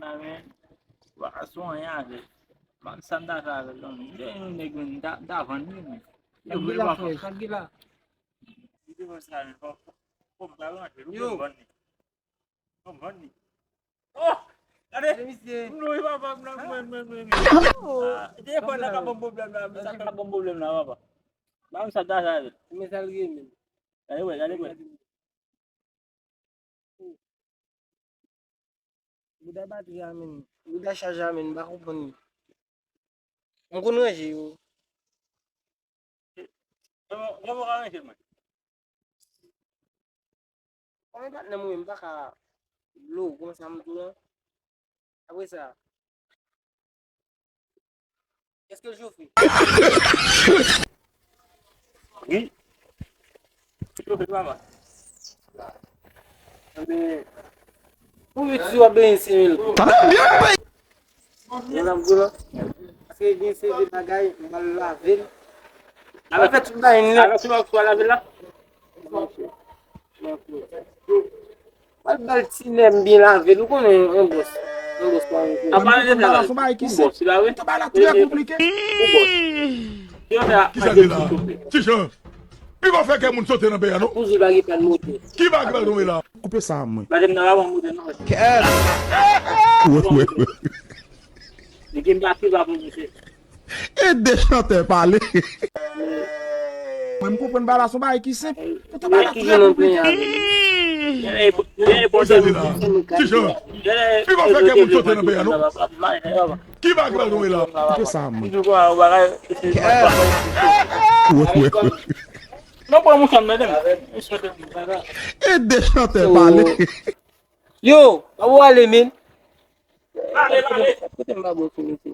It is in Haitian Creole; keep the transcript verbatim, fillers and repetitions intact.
Sa men, w pa ka sou anyen avè l. Man, sa m ta fè avè l, non? M te yon nèg, men, m ta, m ta vann li, men. Yo vle pa fè. Sa ki la? Li te fè sa, men, fò, fò m ta rantre, ou vle vann li. Fò m vann li. Oh! Gade! Gade misye. M lwe papa, m nan mwen, mwen, mwen, mwen. Ah, telefòn nan ka ban m pwoblèm la, men sa ka ban m pwoblèm la, papa. Ba m sa ta sa avè l. Men sa l gen menm. Gade wè, gade wè. Bouda batri a menm. Bouda chaj a menm, m pa konprann li. M konn ranje yo. Kòman, kòman w ka ranje mwen? Kòman patnè mwen, m pa ka blow kòman sa m tou la. Apre sa, èske l chofe? Wi. Chofe papa. Anben, pou wi si w ap benyen senk mil. Sa va byen, wi. Mwen ap goulo. Paske gen seri de bagay, m pral lave l. Alò, fè tout bagay nèt. Alò, si w ap lave l la? Pral ba l ti lè m byen lave l, ou konnen yon bòs. Yon bòs pa yon... Apa, nou te ba la sou bagay ki senp. Ou bòs, ou bòs. Ou bòs. Ki sa ki la? Ti Jan. Pi pa fè kè moun sote nan peyi a, non. Pou zil pa gen pral moute. Ki bagay ki pral tonbe la? Koupe sa a mwen. Gade m nan raban moute, non. Kèt. Wè, wè, wè. Li gen batri pa pou misye. Ede chantè pale. Mwen, m konprann bagay la se yon bagay ki senp. Poutan bagay la trè konplike. Ti Jan, pi pa fè kè moun sote nan peyi a, non. Ki bagay la tonbe la? Koupe sa a mwen. Wè, wè, wè. Non, bon, mouton, medam. Ede chantè pale. Yo, pa pou ale, men. Kote m pa bon sou mesye.